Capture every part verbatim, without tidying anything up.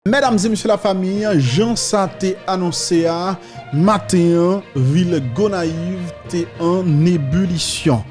Medam e mesye lafanmi, jan sa te anonse a, maten an, vil Gonayiv te an ebilisyon.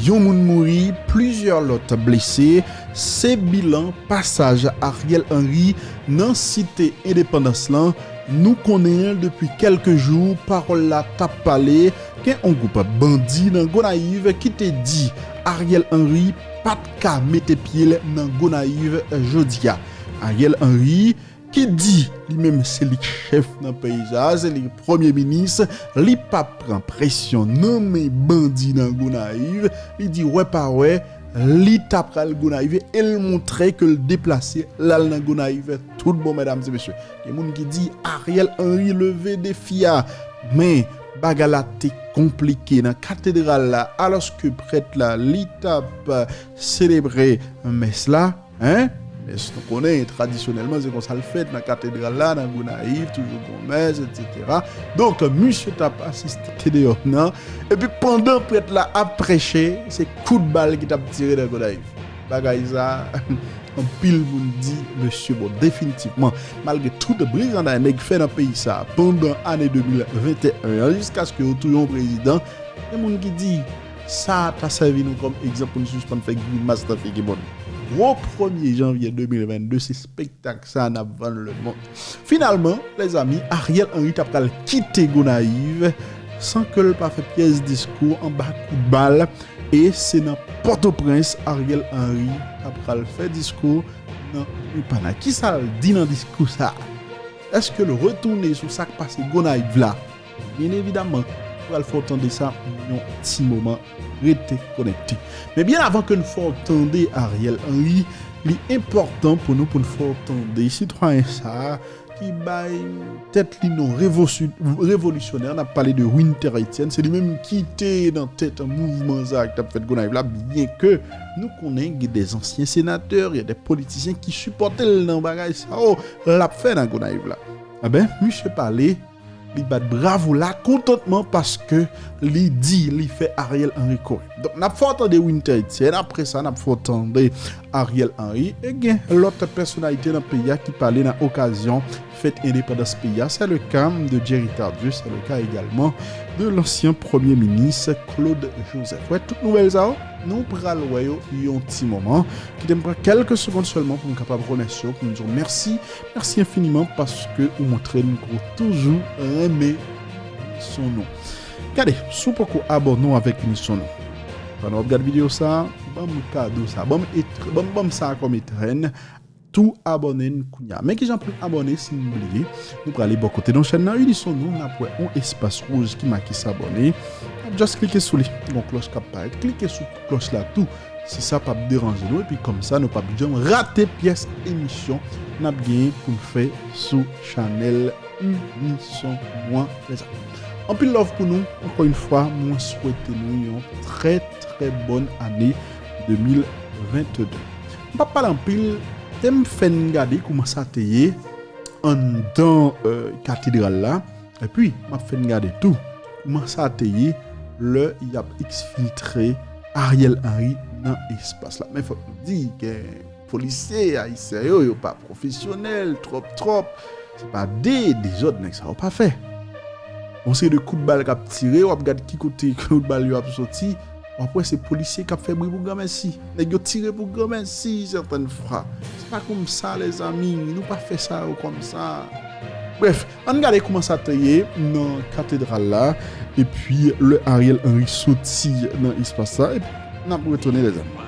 Yon moun mouri, plizyè lòt blese. Se bilan pasaj Ariel Henry nan Site Endepandans lan. Nou konnen depi kèlke jou, pawòl la t ap pale. Gen yon gwoup bandi nan Gonayiv ki te di Ariel Henry pa t ka mete pye l nan Gonayiv jodi a. Ariel Henry, ki di li menm se li k chèf nan peyi sa a, se li k premye minis, li p ap pran presyon nan men bandi nan Gonayiv, li di wè pa wè, li ta pral Gonayiv e l montre ke l deplase, l al nan Gonayiv tout bon, medam e mesye. Gen moun ki di Ariel Henry leve defi a, men bagay la te konplike nan katedral la, alòske prèt la, li t ap selebre mès la, en? Mès nou konnen, tradisyonèlman, se konsa l fèt nan katedral la, nan Gonayiv, toujou gon mès, etsetera. Donk, misye t ap asiste Te Deyòm nan, epi pandan prèt la ap preche, se kout bal ki t ap tire nan Gonayiv. Bagay sa, anpil moun di, mesye, bon, definitivman, malgre tout briganday nèg fè nan peyi sa, pandan ane de mil venteyen an, jiskaske yo touye yon prezidan, gen moun ki di, sa ta sèvi nou kòm egzanp pou n sispann fè grimas nan figi moun. Gwo premye janvye de mil vennde, se spektak sa n ap vann lemonn. Finalman, lèzami, Ariel Henry ta pral kite Gonayiv san ke l pa fè pyès diskou anba kout bal, e se nan Pòtoprens Ariel Henry ta pral fè diskou nan Ipana. Kisa l di nan diskou sa a? Èske l retounen sou sa k pase Gonayiv la? Byen evidaman, pral fè w tande sa yon ti moman. Rete konekte. Men byen avan ke n fè w tande Ariel Henry, li enpòtan pou nou, pou n fè w tande sitwayen sa a ki bay tèt li non revosi-, revolisyonè. N ap pale de Winter Etienne. Se li menm ki te nan tèt mouvman sa a ki t ap fèt Gonayiv la, byen ke nou konnen gen de zansyen senatè, gen de politisyen ki sipòte l nan bagay sa yo l ap fè nan Gonayiv la. Enben, misye pale, li bat bravo lakontantman paske li di li fè Ariel Henry kore. Donk, n ap fè w tande Winter Etienne, apre sa, n ap fè w tande Ariel Henry, e gen lòt pèsonalite nan peyi a ki pale nan okazyon fèt endepandans peyi a. C'est le cas de Jerry Tardieu, c'est le cas également de l'ancien Premier ministre Claude Joseph. Wè, tout nouvèl sa yo, nou pral wè yo yon ti moman. Kite m pran kèlke segonn sèlman pou m kapab remèsye w, pou m di w mèsi. Mèsi enfiniman paske ou montre n ke w toujou renmen Unisson nou. Gade, si w poko abòne w avèk Unisson nou, pandan w ap gade videyo sa a, ban m kado sa, ban m et-, ban m, ban m sa kòm etrèn, tou abòne n kounye a. Men kijan pou n abòne si n bliye? Nou prale bò kote nan chèn nan Unisson nou, n ap wè yon espas wouj ki make s'abonner. N ap just klike sou li. Gon klòch k ap parèt. Klike sou klòch la tou. Si sa p ap deranje nou, epi kòmsa nou p ap janm rate pyès emisyon n ap genyen pou n fè sou chanèl Unisson nou an. Fè sa. Anpil love pou nou. Ankò yon fwa, mwen swete nou yon trè, trè bòn ane de mil vennde. M p ap pale anpil, te m fè n gade kouman sa te ye anndan, euh, katedral la. Epi, m ap fè n gade tou kouman sa te ye lè y ap eksfiltre Ariel Henry nan espas la. Men fòk nou di, gen polisye ayisyen yo, yo pa pwofesyonèl, twòp, twòp. Se pa de dezòd nèg sa yo pa fè. Yon seri de kout bal k ap tire, w ap gad ki kote kout bal yo ap soti. W ap wè se polisye k ap fè bri pou granmèsi. Nèg yo tire pou granmèsi sètèn fwa. Se pa kòmsa, lèzanmi, nou pa fè sa yo kòmsa. Brèf, ann gade kouman sa te ye nan katedral la, epi lè Ariel Henry soti nan espas la, epi n ap retounen, lèzanmi.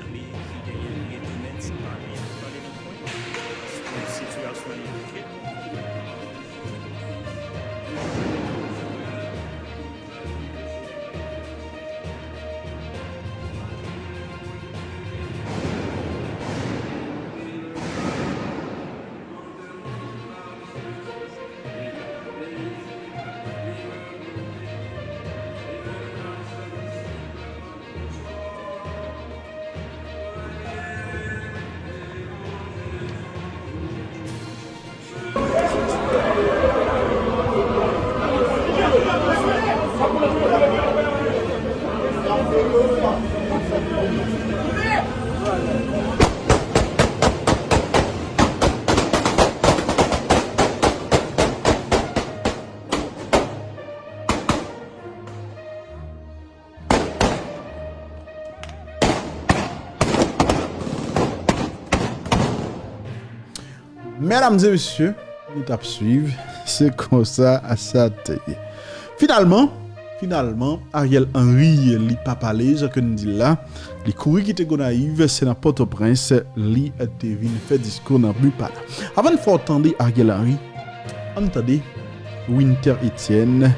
Medam e mesye, nou t ap swiv, se konsa sa te ye. Finalman, finalman, Ariel Henry, li pa pale, jan ke n di l la, li kouri kite Gonayiv, se nan Pòtoprens, li te vin fè diskou nan Bipala. Avan n fè w tande Ariel Henry, ann tande Winter Etienne,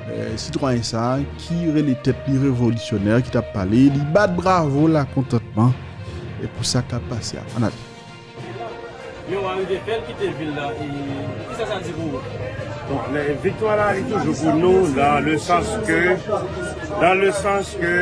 eh, sitwayen sa a ki rele tèt li revolisyonè, ki t ap pale, li bat bravo lakontantman, e pou sa k ap pase a. Ann ale. Men w arive fè l kite vil la, e kisa sa di pou ou? Bon, le, viktwa la, li toujou pou nou, dans le sens que, dans le sens que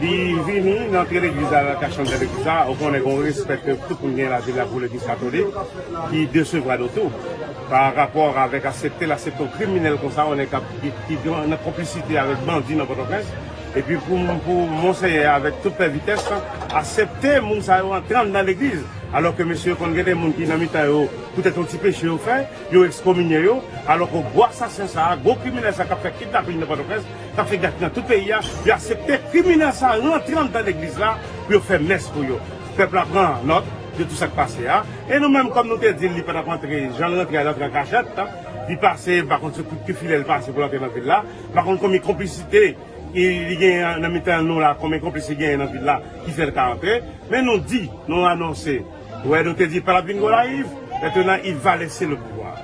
li vini, li antre legliz la, l al ka chante legliz la, ou konnen gen yon respè ke tout moun gen lavil la pou legliz katolik, ki desevwa nou tou. Pa rapò avèk aksepte, l aksepte yon kriminèl konsa, yon nèg k ap, ki, ki nan konplisite avèk bandi nan Pòtoprens, epi pou, pou Monseyè avèk tout pè Vitès, aksepte moun sa yo antre anndan legliz. Alò ke mesye konn gen de moun ki nan mitan yo, poutèt yon ti peche yo fè, yo ekskominye yo, alò ke gwo asasen sa a, gwo kriminèl sa a k ap fè kidnaping nan Pòtoprens, k ap fè gate nan tout peyi a, yo aksepte kriminèl sa a rantre anndan legliz la pou yo fè mès pou yo. Pèp la pran nòt de tout sa k pase a, e nou menm, kòm nou te di l, li pa t ap antre, jan l rantre a, l antre an kachèt, li pase, m pa konn se kout ki filè l pase pou l antre nan vil la, m pa konn konbyen konplisite li, li genyen nan mitan nou la, konbyen konplis li genyen nan vil la, ki fè l ka antre. Men nou di, nou anonse. Ou wè, nou te di pa l ap vin Gonayiv, maintenant il va laisser le pouvoir.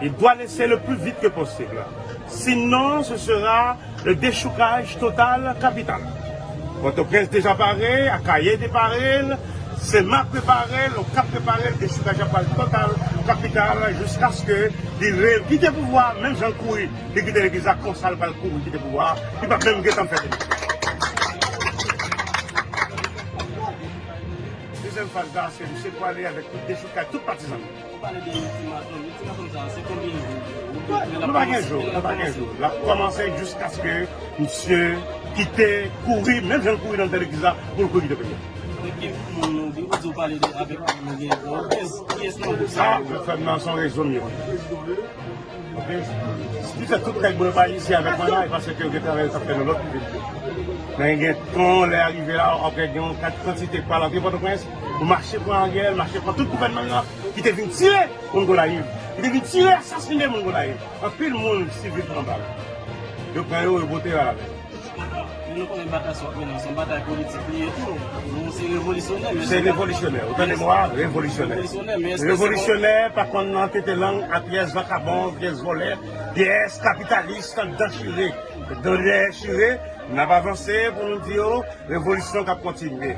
Il doit laisser le plus vite que possible. Sinon, ce sera le déchoukage total capital. Pòtoprens deja pare, Akayè te pare l, Senmak prepare l, Okap prepare l, dechoukaj la pral total kapital jiskaske li re-, kite pouvwa, menm jan l kouri. Li kite legliz la konsa, l pral kouri kite pouvwa a. Li p ap menm gentan fè eleksyon. Dezyèm faz la, se misye pwale avèk tout dechoukay, tout patizan li. Ou pale de ultimatum. Ultimatum sa, se konbyen jou? Nou pa gen jou, nou pa gen jou. L ap kòmanse jiskaske misye kite kouri, menm jan l kouri nan tèt legliz la, pou l kouri kite peyi a. Avèk ki moun nou, ou di w pale de, avèk moun nou gen, kiyès, kiyès nan gwoup sa? Ah, fè m nan son rezo m ye. Ok? Si se tout nèg mwen pa isi avèk mwen la, e paske yo gen travay yo t ap fè nan lòt vil yo. Men gen tan lè arive la, w ap wè gen yon kat-, kantite k pral antre Pòtoprens pou mache pran Ariel, mache pran tout gouvènman nan ki te vin tire moun Gonayiv, ki te vin tire, asasinen moun Gonayiv. Anpil moun sivil pran bal. Yo pran yo, yo pote yo al avè yo. Men nou konnen batay sa w ap mennen an, se yon batay politik li ye tou. Nou se revolisyonè, men se revolisyonè. Ou tande mo a? Revolisyonè. Revolisyonè, men èske se... Revolisyonè pa konn nan tete lang a pyès vakabon, pyès vòlè, pyès kapitalis anndan chire. Anndan chire, n ap avanse pou nou di yo, revolisyon k ap kontinye.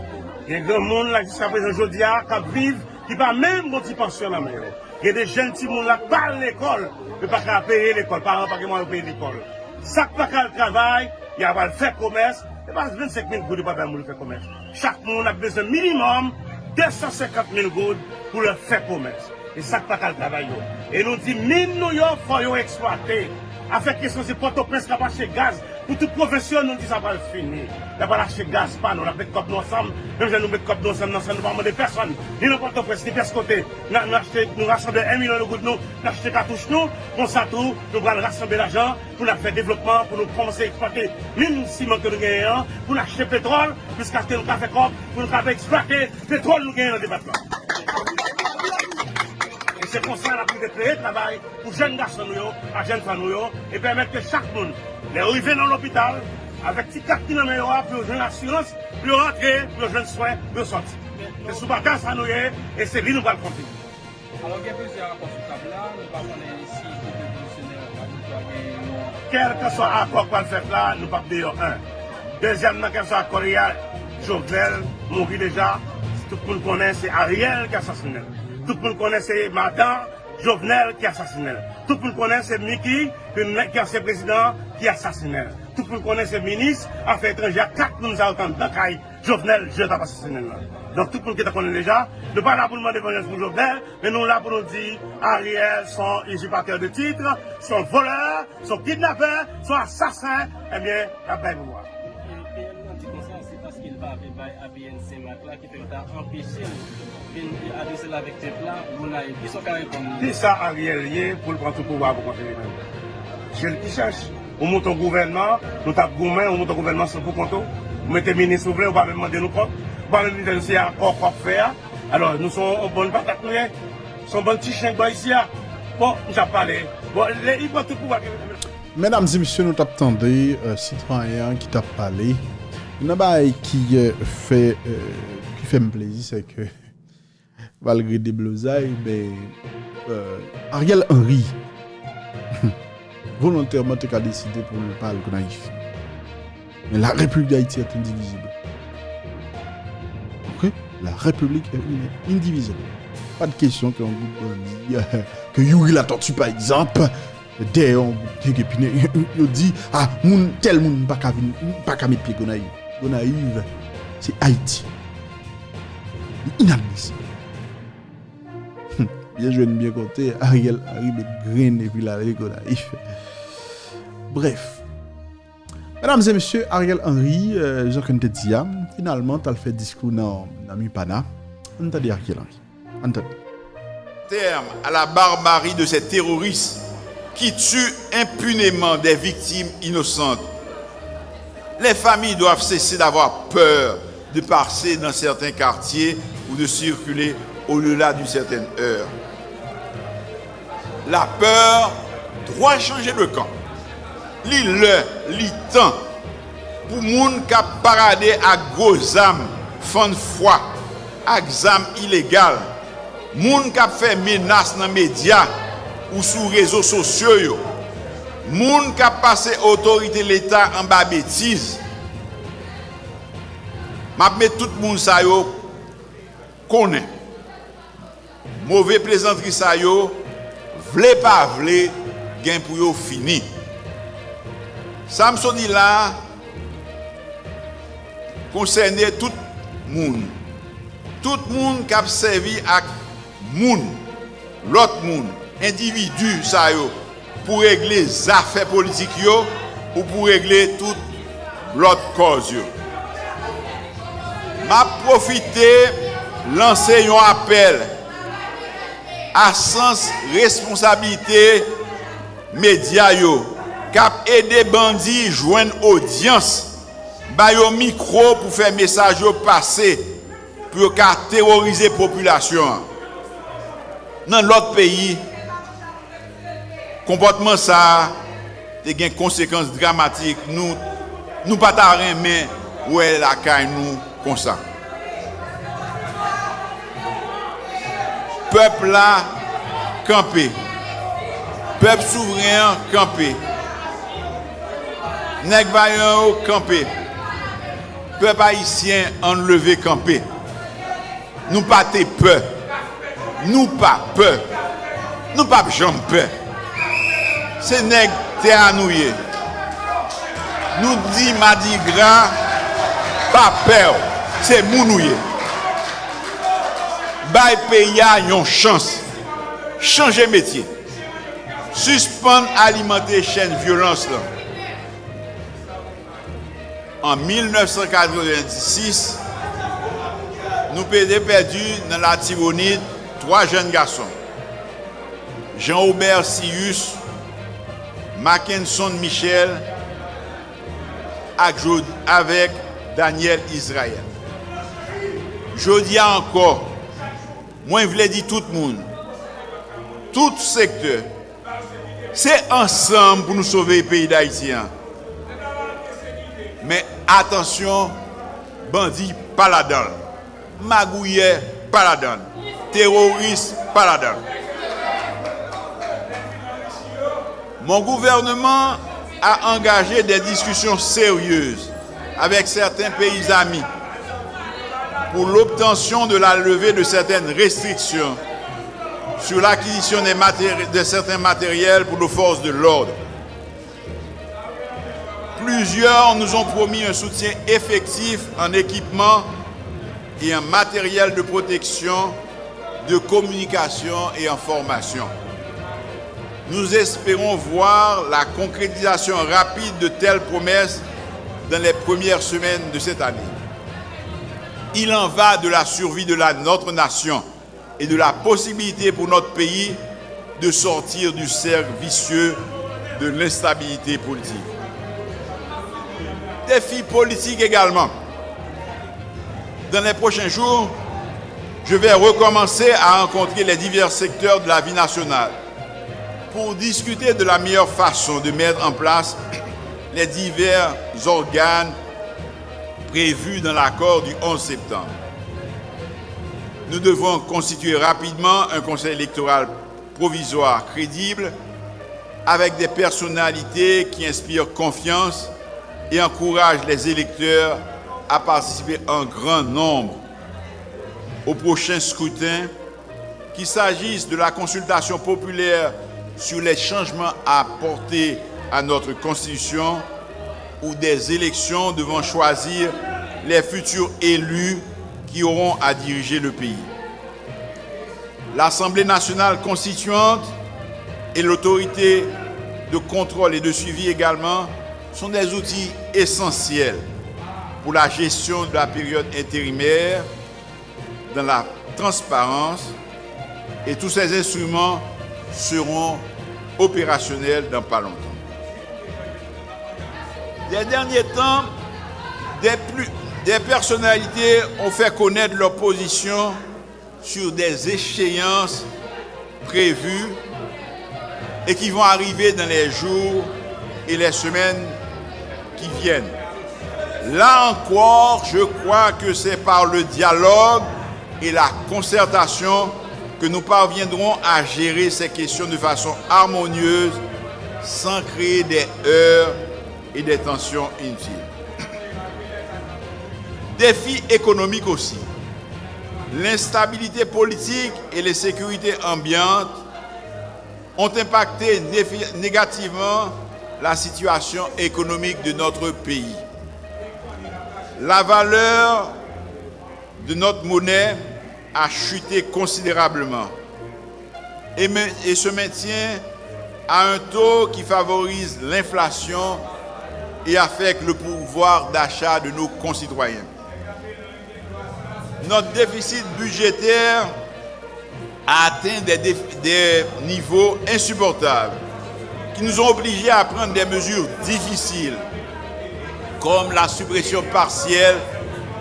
Gen granmoun la jiska prezan jodi a k ap viv, ki pa menm gon ti pansyon nan men yo. Gen de jèn timoun la k pa al lekòl, yo pa ka peye lekòl, paran pa gen mwayen yo peye lekòl. Sa k pa ka al travay, y ap al fè komès, e pa vennsenk mil goud yo pa bay moun pou fè komès. Chak moun ap bezwen minimòm de san senkant mil goud pou l fè komès. E sa k pa ka al travay yo. E nou di min nou yo, fò yo eksplwate. Afè kesyon se Pòtoprens k ap achte gaz, pou tout pwovens yo, nou di sa pral fini. N ap al achte gaz pa nou, n ap met kòb nou ansanm, menm jan nou met kòb nou ansanm nan san, nou pa mande pèsonn, ni nan Pòtoprens, ni pyès kote. N a, n achte, nou rasanble en milyon de goud nou, n achte katouch nou, konsa tou, nou pral rasanble lajan pou n al fè devlopman, pou nou kòmanse eksplwate min siman ke nou genyen an, pou n achte petwòl, jiskaske nou ka fè kòb, pou nou ka eksplwate petwòl nou genyen nan depatman. E se konsa n ap rive kreye travay pou jèn gason nou yo, ak jèn fanm nou yo, e pèmèt ke chak moun, lè yo rive nan lopital, avèk ti kat ki nan men yo a, pou yo jwenn asirans, pou yo rantre, pou yo jwenn swen, pou yo sòti. Se sou bagay sa nou ye, e se li nou pral kontinye. Alò, gen plizyè akò sou tab la, nou pa konnen si tout revolisyonè ak pouvwa gen yon... Kèlkeswa akò k pral fèt la, nou p ap deyò en. Dezyèm nan, kèlkeswa akò li a, Jovenel mouri deja. Tout moun konnen se Ariel ki asasinen l. Tout moun konnen se madan Jovenel ki asasinen l. Tout moun konnen se Micky, ki, ki ansyen prezidan, ki asasinen l. Tout moun konnen se minis afè etranjè a, kat moun sa yo t anndan kay Jovenel, je t ap asasinen l lan. Donk, tout moun ki ta konnen deja, nou pa la pou n mande vanjans pou Jovenel, men nou la pou nou di, Ariel se yon izipatè de tit, se yon vòlè, se yon kidnapè, se yon asasen, ebyen, l ap bay pouvwa. E, e, P M nan di konsa, se paske l pa vle bay A P N Senmak la ki fè yo ta anpeche l vin adrese l avèk pèp la, Gonayiv. Kisa w ka reponn li? Kisa Ariel ye pou l pran tout pouvwa a pou kont li menm? Se l ki chèche. Ou monte yon gouvènman, nou t ap goumen, ou monte yon gouvènman sou pou kont ou. Ou mete minis ou vle, ou pa menm mande nou kòb. Ou pa menm di nou se akò k w ap fè a. Alò, nou se yon bann patat nou ye. Se yon bann ti chen k ba isi a. Bon, m t ap pale. Bon, lè li pran tout pouvwa ke. Medam e mesye, nou t ap tande, euh, sitwayen an ki t ap pale. Youn nan bagay ki, euh, fè, euh, ki fè m plezi, se ke, malgre deblozay, men, euh, Ariel Henry volontèman te ka deside pou l pa al Gonayiv. Men la République d'Haïti est indivisible. Ok? La République est indivisible. Pa de kesyon ke yon gwoup bandi, ke Youri Latortue, pa egzanp, dèyè yon gwoup Kekepinen, yo di, ah, moun, tèl moun pa ka vin, pa ka met pye Gonayiv. Gonayiv, se Ayiti. Li inadmisib. Byen jwe, byen konte, Ariel Henry met grenn epi l ale Gonayiv. Brèf. Medam e mesye, Ariel Henry, euh, jan ke n te di a, finalman, t al fè diskou nan, nan Mipana. Ann tande Ariel Henry. Ann tande. Terme à la barbarie de ces terroristes qui tuent impunément des victimes innocentes. Les familles doivent cesser d'avoir peur de passer dans certains quartiers ou de circuler au-delà d'une certaine heure. Lapè dwe chanje de kan. Li lè, li tan pou moun k ap parade ak gwo zam, fann fwa, ak zam ilegal, moun k ap fè menas nan medya ou sou rezo sosyo yo, moun k ap pase otorite Leta anba betiz. M ap met tout moun sa yo konnen. Move plezantri sa yo, vle pa vle, gen pou yo fini. Sa m sot di la a konsène tout moun. Tout moun k ap sèvi ak moun, lòt moun, endividi sa yo, pou regle zafè politik yo ou pou regle tout lòt kòz yo. M ap pwofite lanse yon apèl a sans responsablite medya yo k ap ede bandi jwenn odyans, ba yo mikwo pou fè mesaj yo pase, pou yo ka teworize popilasyon an. Nan lòt peyi, konpòtman sa a te gen konsekans dramatik nou, nou pa ta renmen wè lakay nou konsa. Pèp la kanpe. Pèp souvren an kanpe. Nèg vayan yo kanpe. Pèp ayisyen, ann leve kanpe. Nou pa te pè. Nou pa pè. Nou p ap janm pè. Se nèg tè a nou ye. Nou di madigra, pa pè w, se moun ou ye. Bay peyi a yon chans. Chanje metye. Sispann alimante chèn vyolans lan. An mil nèf san katrevendisis, nou pede pèdi nan Latibonit twa jèn gason, Jean Obert Cius, Mackenson Michel ak Jo-, avèk Daniel Israël. Jodi a ankò, mwen vle di tout moun, tout sektè, se ansanm pou nou sove peyi Dayiti an. Men atansyon, bandi pa ladan l. Magouyè pa ladan l. Teworis pa ladan l. Mon gouvernement a engagé des discussions sérieuses avec certains pays amis pour l'obtention de la levée de certaines restrictions sur l'acquisition des matéri-, de certains matériels pour nos forces de l'ordre. Plusieurs nous ont promis un soutien effectif en équipement et en matériel de protection, de communication et en formation. Nous espérons voir la concrétisation rapide de telles promesses dans les premières semaines de cette année. Il en va de la survie de la, notre nation et de la possibilité pour notre pays de sortir du cercle vicieux de l'instabilité politique. Défi politique également. Dans les prochains jours, Je vais recommencer à rencontrer les divers secteurs de la vie nationale pour discuter de la meilleure façon de mettre en place les divers organes prévus dans l'accord du onze septembre. Nous devons constituer rapidement un conseil électoral provisoire crédible avec des personnalités qui inspirent confiance et encouragent les électeurs à participer en grand nombre au prochain scrutin, qu'il s'agisse de la consultation populaire sur les changements à apporter à notre Constitution ou des élections devant choisir les futurs élus qui auront à diriger le pays. L'Assemblée nationale constituante et l'autorité de contrôle et de suivi également sont des outils essentiels pour la gestion de la période intérimaire dans la transparence et tous ces instruments seront opérationnels dans pas longtemps. Ces derniers temps, des, plus, des personnalités ont fait connaître leur position sur des échéances prévues et qui vont arriver dans les jours et les semaines qui viennent. Là encore, je crois que c'est par le dialogue et la concertation que nous parviendrons à gérer ces questions de façon harmonieuse, sans créer des heurts et des tensions inutiles. Défi économique aussi. L'instabilité politique et l'insécurité ambiante ont impacté néfi-, négativement la situation économique de notre pays. La valeur de notre monnaie a chuté considérablement et, me- et se maintient à un taux qui favorise l'inflation et affecte le pouvoir d'achat de nos concitoyens. Notre déficit budgétaire a atteint des, déf- des niveaux insupportables qui nous ont obligés à prendre des mesures difficiles, comme la suppression partielle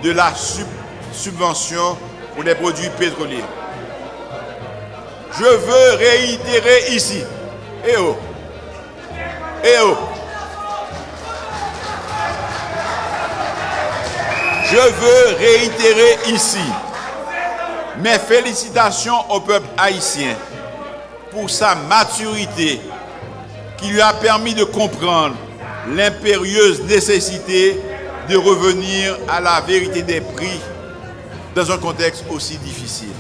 de la sub- subvention pour les produits pétroliers. Je veux réitérer ici, eh oh, eh oh, je veux réitérer ici mes félicitations au peuple haïtien pour sa maturité qui lui a permis de comprendre l'impérieuse nécessité de revenir à la vérité des prix dans un contexte aussi difficile.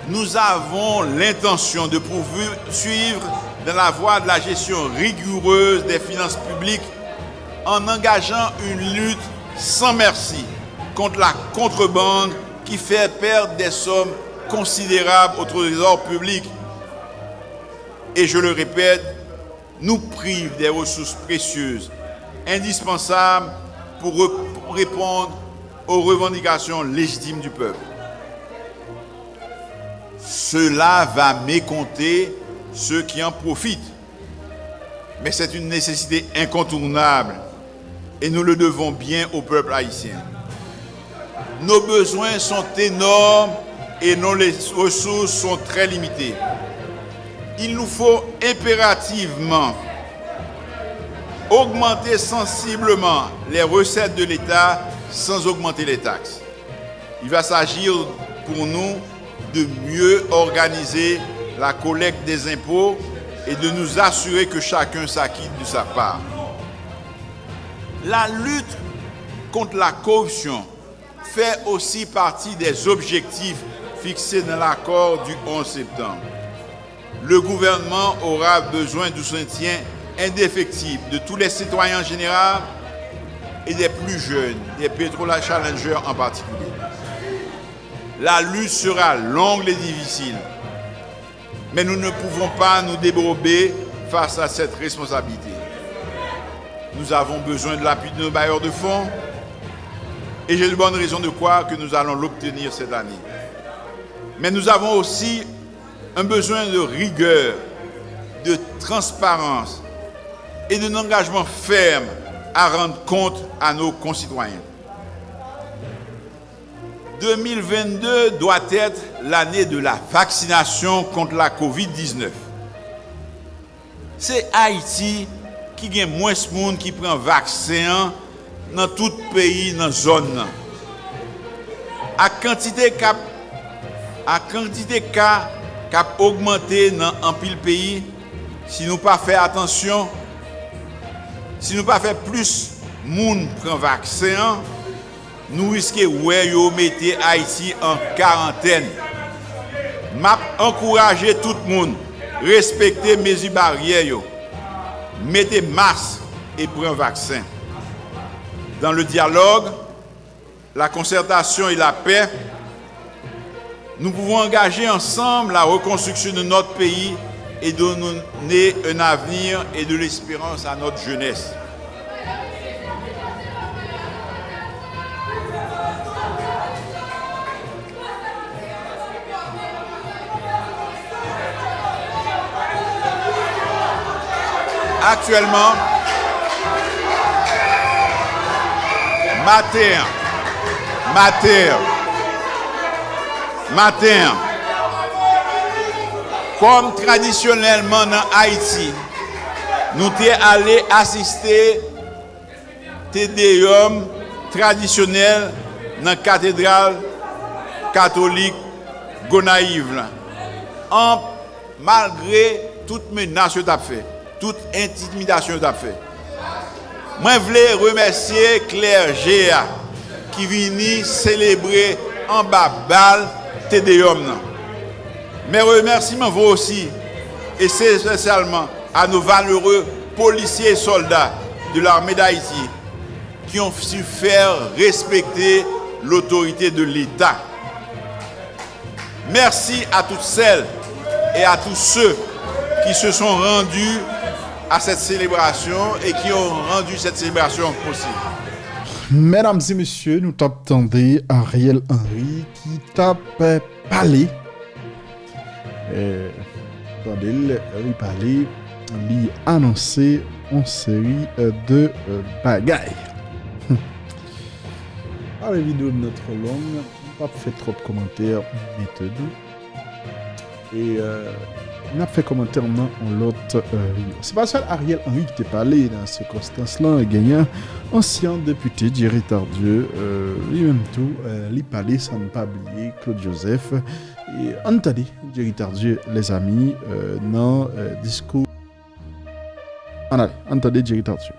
Nous avons l'intention de poursuivre dans la voie de la gestion rigoureuse des finances publiques en engageant une lutte sans merci contre la contrebande qui fait perdre des sommes considérables au trésor public. Et je le répète, nous prive des ressources précieuses, indispensables pour re- répondre aux revendications légitimes du peuple. Cela va mécompter ceux qui en profitent. Mais c'est une nécessité incontournable et nous le devons bien au peuple haïtien. Nos besoins sont énormes et nos les ressources sont très limitées. Il nous faut impérativement augmenter sensiblement les recettes de l'État sans augmenter les taxes. Il va s'agir pour nous de mieux organiser la collecte des impôts et de nous assurer que chacun s'acquitte de sa part. La lutte contre la corruption fait aussi partie des objectifs fixés dans l'accord du onze septembre. Le gouvernement aura besoin du soutien indéfectible de tous les citoyens en général et des plus jeunes, des Petrola Challengers en particulier. La lutte sera longue et difficile, mais nous ne pouvons pas nous dérober face à cette responsabilité. Nous avons besoin de l'appui de nos bailleurs de fonds et j'ai de bonnes raisons de croire que nous allons l'obtenir cette année. Mais nous avons aussi un besoin de rigueur, de transparence et d'un engagement ferme à rendre compte à nos concitoyens. Deux mille vingt-deux doit être l'année de la vaccination contre la covid dix-neuf. Se Ayiti ki gen mwens moun ki pran vaksen an nan tout peyi nan zòn nan. Ak kantite k ap, ak kantite ka k ap ogmante nan anpil peyi, si nou pa fè atansyon, si nou pa fè plis moun pran vaksen an, nou riske wè yo mete Ayiti an karantèn. M ap ankouraje tout moun respekte mezi baryè yo, mete mas e pran vaksen. Dans le dialogue, la concertation et la paix, nous pouvons engager ensemble la reconstruction de notre pays et donner un avenir et de l'espérance à notre jeunesse. Aktyèlman, maten an, maten an, maten an, kòm tradisyonèlman nan Ayiti, nou te ale asiste Te Deyòm tradisyonèl nan Katedral Katolik Gonayiv la, an, malgre tout menas yo t ap fè, tout entimidasyon yo t ap fè. Mwen vle remèsye klèje a ki vini selebre anba bal Te Deyòm nan. Mes remerciements vont aussi, et spécialement, à nos valeureux policiers et soldats de l'armée d'Haïti qui ont su faire respecter l'autorité de l'État. Merci à toutes celles et à tous ceux qui se sont rendus à cette célébration et qui ont rendu cette célébration possible. Medam e mesye, nou t ap tande Ariel Henry ki t ap, eh, pale. Eh, tande l, li pale, li anonse yon seri, eh, de, eh, bagay. Pa vle videyo m nan twò long, m p ap fè twòp kòmantè mentnan. E, eh, n ap fè kòmantè nan yon lòt, eh, videyo. Se pa sèl Ariel Henry ki te pale nan sikonstans lan, genyen ansyen depite Jerry Tardieu, eh, li menm tou, eh, li pale san n pa bliye Claude Joseph. E ann tande Jerry Tardieu, lèzanmi, eh, nan, eh, diskou. Ann ale, ann tande Jerry Tardieu.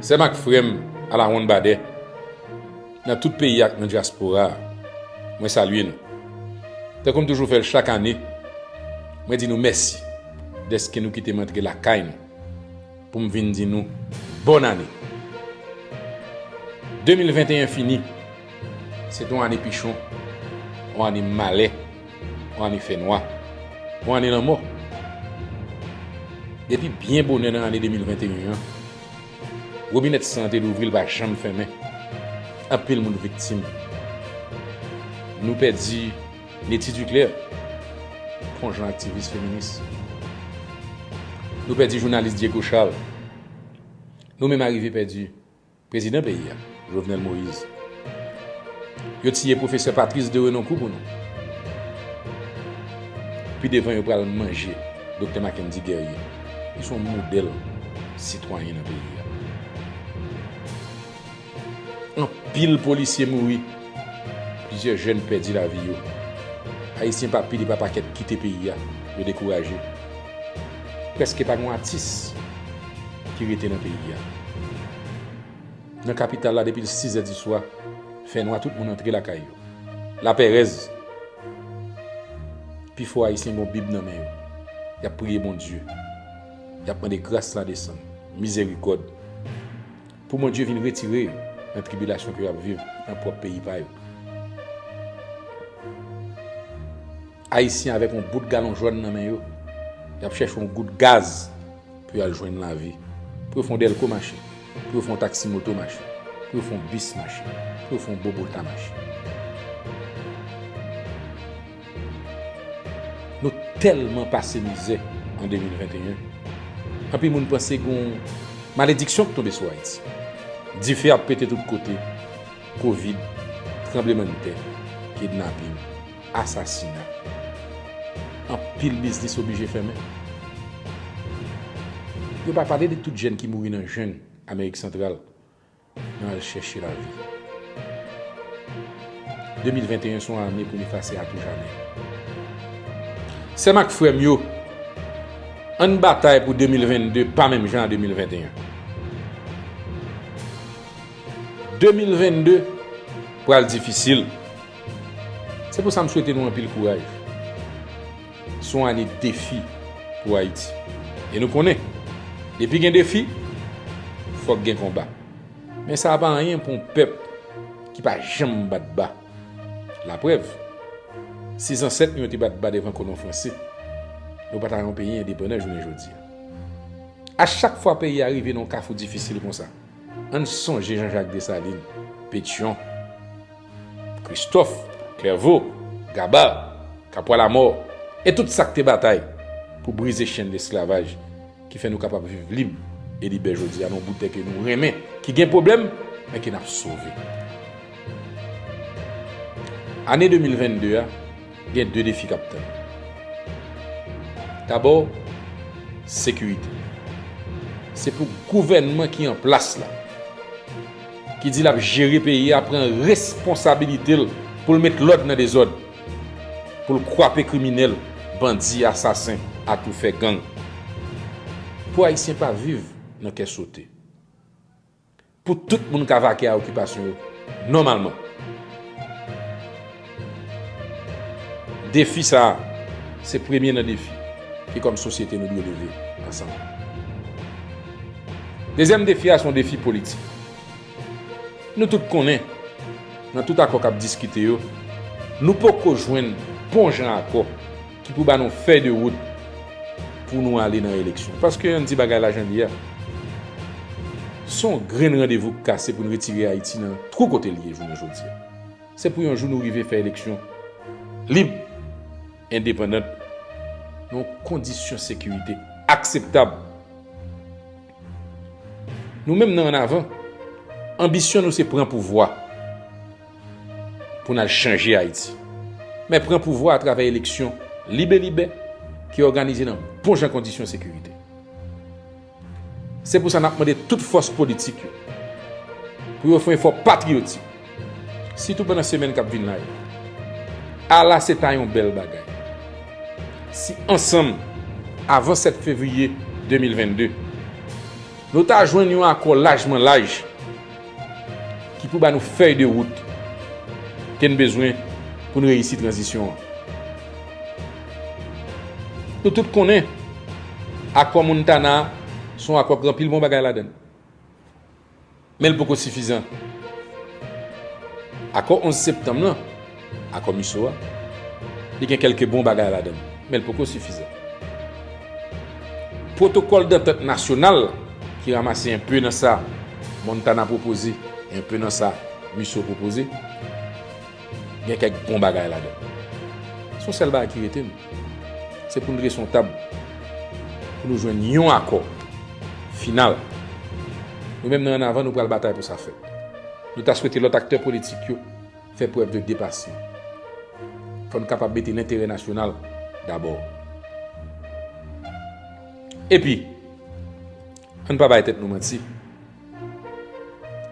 Sè m ak frè m alawonnbadè, nan tout peyi ak nan dyaspora a, mwen salye nou. Tankou m toujou fè l chak ane, mwen di nou mèsi dèske nou kite m antre lakay nou pou m vin di nou bòn ane. De mil venteyen fini, se te yon ane pichon, yon ane malè, yon ane fènwa, yon ane lanmò. Depi byen bonè nan ane de mil venteyen an, wobinèt san an te louvri, l pa janm fèmen. Anpil moun viktim. Nou pèdi Netty Duclair, yon jèn aktivis feminis. Nou pèdi jounalis Diego Charles. Nou menm arive pèdi prezidan peyi a, Jovenel Moïse. Yo tiye pwofesè Patrice de Renoncourt pou nou. Pi devan, yo pral manje Doktè Mackendy Guerrier, ki se yon modèl sitwayen nan peyi a. Anpil polisye mouri. Plizyè jèn pèdi lavi yo. Ayisyen pa pil e pa pakèt kite peyi a. Yo dekouraje. Prèske pa gen yon atis ki rete nan peyi a. Nan kapital la, depi l sizè di swa, fènwa, tout moun antre lakay yo. Lapèrèz. Pifò Ayisyen gen yon Bib nan men yo. Y ap priye Bondye. Y ap mande gras la desann, mizerikòd, pou Bondye vin retire yo nan tribilasyon ke y ap viv nan pwòp peyi pa yo. Ayisyen avèk yon bout galon jòn nan men yo, y ap chèche yon gout gaz pou y al jwenn lavi, pou yo fè yon dèlko mache, pou yo fè yon taksi moto mache, pou yo fè yon bis mache, pou yo fè yon bobota mache. Nou tèlman pase mizè an de mil venteyen, anpil moun panse gen yon malediksyon ki tonbe sou Ayiti. Dife ap pete tout kote, kovid, tranblemanntè, kidnaping, asasina. Anpil biznis oblije fèmen. Yo pa pale de tout jèn ki mouri nan jeng Amerik Santral nan al chèche lavi. De mil venteyen se yon ane pou n efase atoujamè. Sè m ak frè m yo, ann batay pou de mil vennde pa menm jan a de mil venteyen. De mil vennde pral difisil. Se pou sa m swete nou anpil kouraj. Se yon ane defi pou Ayiti. E nou konnen, depi gen defi, fòk gen konba. Men sa pa anyen pou yon pèp ki pa janm bat ba. Laprèv, si zansèt nou yo te bat ba devan kolon franse, nou pa ta yon peyi endepandan jounen jodi a. A chak fwa peyi a rive nan yon kafou difisil konsa, ann sonje Jean-Jacques Dessalines, Pétion, Christophe, Clerveau, Gabarre, Capois-Lamort, e tout sa k te batay pou brize chenn lesklavaj ki fè nou kapab viv lib e libè jodi a nan yon bout tè ke nou renmen, ki gen pwoblèm, men ke n ap sove. Ane de mil vennde a, gen de defi k ap tann. Dabò, sekirite. Se pou gouvènman ki an plas la, ki di l ap jere peyi a, pran responsabilite l pou l met lòd nan dezòd, pou l kwape kriminèl, bandi, asasen, atoufè, gang. Pou Ayisyen pa viv nan kè sote. Pou tout moun ka vake a okipasyon yo nòmalman. Defi sa a, se premye nan defi ke kòm sosyete nou dwe leve ansanm. Dezyèm defi a se yon defi politik. Nou tout konnen, nan tout akò k ap diskite yo, nou poko jwenn bon jan akò ki pou ba nou fèy de wout pou nou ale nan eleksyon. Paske ann di bagay la jan l ye a, se yon grenn randevou k kase pou n retire Ayiti nan twou kote l ye jounen jodi a. Se pou yon jou nou rive fè eleksyon lib, endepandan, nan yon kondisyon sekirite akseptab. Nou menm nan annavan, anbisyon nou se pran pouvwa pou n al chanje Ayiti. Men pran pouvwa atravè eleksyon lib e libè ki òganize nan bon jan kondisyon sekirite. Se pou sa n ap mande tout fòs politik yo pou yo fè yon efò patriyotik, sitou pandan semèn k ap vin la yo. Ala se ta yon bèl bagay si ansanm, avan sèt fevriye de mil vennde, nou ta jwenn yon akò lajman laj ki pou ba nou fèy de wout ke n bezwen pou n reyisi tranzisyon an. Nou tout konnen akò Montana a se yon akò ki gen anpil bon bagay ladan l. Men l poko sifizan. Akò onz septanm lan, akò MISO a, li gen kèlke bon bagay ladan l, men l poko sifizan. Pwotokòl dantant nasyonal ki ranmase enpe nan sa Montana pwopoze, enpe nan sa MISO pwopoze, gen kèk bon bagay ladan. Se yon sèl bagay ki rete nou. Se pou n dwese yon tab pou nou jwenn yon akò final. Nou menm nan annavan, nou pral batay pou sa fèt. Nou ta swete lòt aktè politik yo fè prèv de depasman. Fò n kapab mete lenterè nasyonal dabò. Epi, ann pa bay tèt nou manti.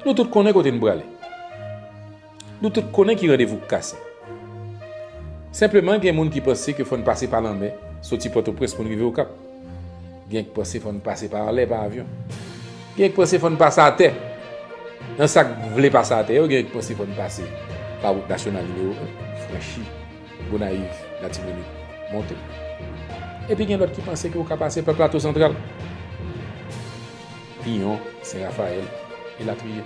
Nou tout konnen kote n prale. Nou tout konnen ki randevou k kase. Senpleman, gen moun ki panse ke fò n pase pa lanmè, soti Pòtoprens pou n rive Okap. Gen ki panse fò n pase pa anlè, pa avyon. Gen ki panse fò n pase atè. Nan sa k vle pase atè yo, gen ki panse fò n pase pa wout nasyonal nimewo en, franchi Gonayiv, Latibonit, monte. Epi gen lòt ki panse ke ou ka pase pa Plato Santral, Pinyon, Sen Rafayèl, elatriye.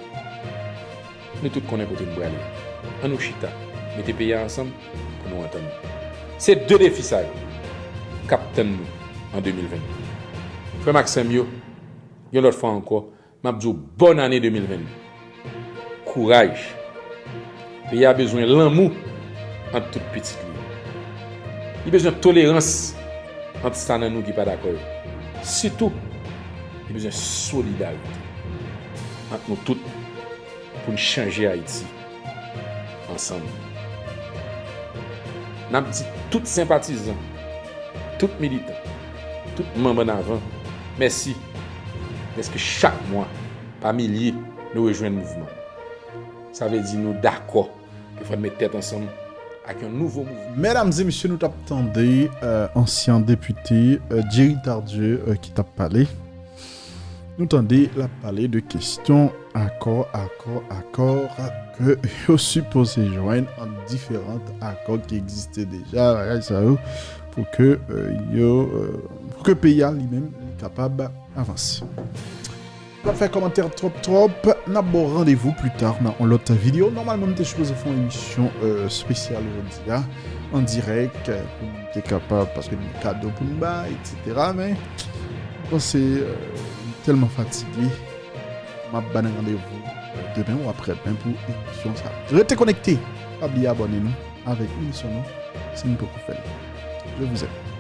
Nou tout konnen kote n prale. Ann nou chita, mete peyi a ansanm pou nou antann. Se de defi sa yo k ap tann nou an de mil vennde. Frè m ak sè m yo, yon lòt fwa ankò, m ap di w bòn ane de mil vennde. Kouraj! Peyi a bezwen lanmou ant tout pitit li yo. Li bezwen tolerans ant sa nan nou ki pa dakò yo. Sitou, li bezwen solidarite ant nou tout pou n chanje Ayiti ansanm. N ap di tout senpatizan, tout militan, tout manm Ann Avan, mèsi dèske chak mwa, pa milye, nou rejwenn mouvman. Sa vle di nou dakò ke fò n met tèt ansanm ak yon nouvo mouvman. Medam e mesye, nou t ap tande euh, ansyen depite euh, Jerry Tardieu euh, ki t ap pale. Nou tande l ap pale de kesyon akò, akò, akò ke yo sipoze jwenn ant diferan akò ki egziste deja, bagay sa yo, pou ke euh, yo euh, pou ke peyi a li menm li kapab avanse. Pa fè kòmantè twòp twòp, n ap ba w randevou pli ta nan yon lòt videyo. Nòmalman, m te sipoze fè yon emisyon euh, espesyal jodi a, an dirèk, euh, pou nou te kapab, paske nou gen kado pou nou bay, etsetera. Men, m panse, euh, m tèlman fatige, m ap ba n randevou euh, demen ou aprèdemen pou emisyon sa. Rete konekte, pa bliye abòne nou avèk emisyon nou, si nou poko fè l. Je vous aime.